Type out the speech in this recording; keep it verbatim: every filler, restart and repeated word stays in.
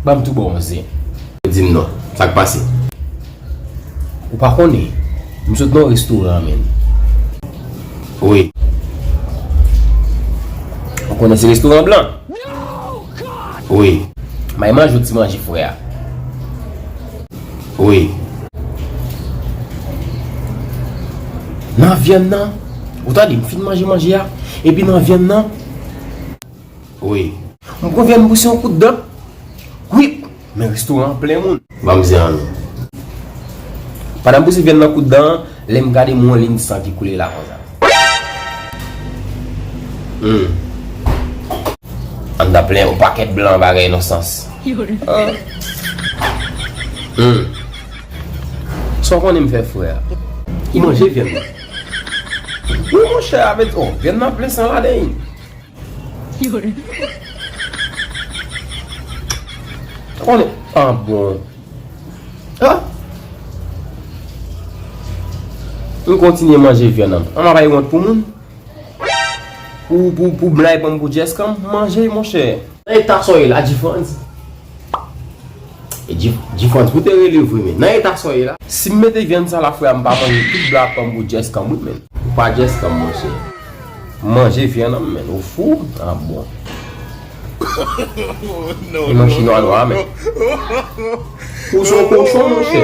Ban m tou ba w yon zen. Di m non, sa k pase? Ou pa konnen? M sot nan yon restoran, menn. Wi. Ou konnen se restoran blan? Wi. M al manje yon ti manje frè a. Wi. Nan vyann nan, ou tande, m fin manje manje a, epi nan vyann nan, wi. M pran vyann pou se yon kout dan. Wi, men restoran an plen moun. Ban m zen an non. Pandan m pouse vyann nan kout dan, lè m gade m wè yon liy san ki koule la konsa. Hmm. Anndan plen yon pakèt blan bagay non sans. Ah. Hmm. Sa w konnen m fè frè? Ou manje vyann nan? Wi monchè, avè di, oh, vyann nan plen san ladan. Konnen, ah bon. Ah. M kontinye manje vyann nan. An m ap bay wont pou moun. Pou, pou, pou blan pran m pou Jess kan m manje, monchè. Nan eta sa w ye la, G-Fonz. E G-, G-Fonz, pou te rele vre, men. Nan eta sa w ye la. Si m mete vyann sa la, frè, m pa manje tout blan pran m pou Jess kan m, wi, men. Ou pa Jess kan m, monchè. Manje vyann nan, men. Ou fou? Ah, bon. E nan chinwa nwa, men. Ou se yon kochon, monchè.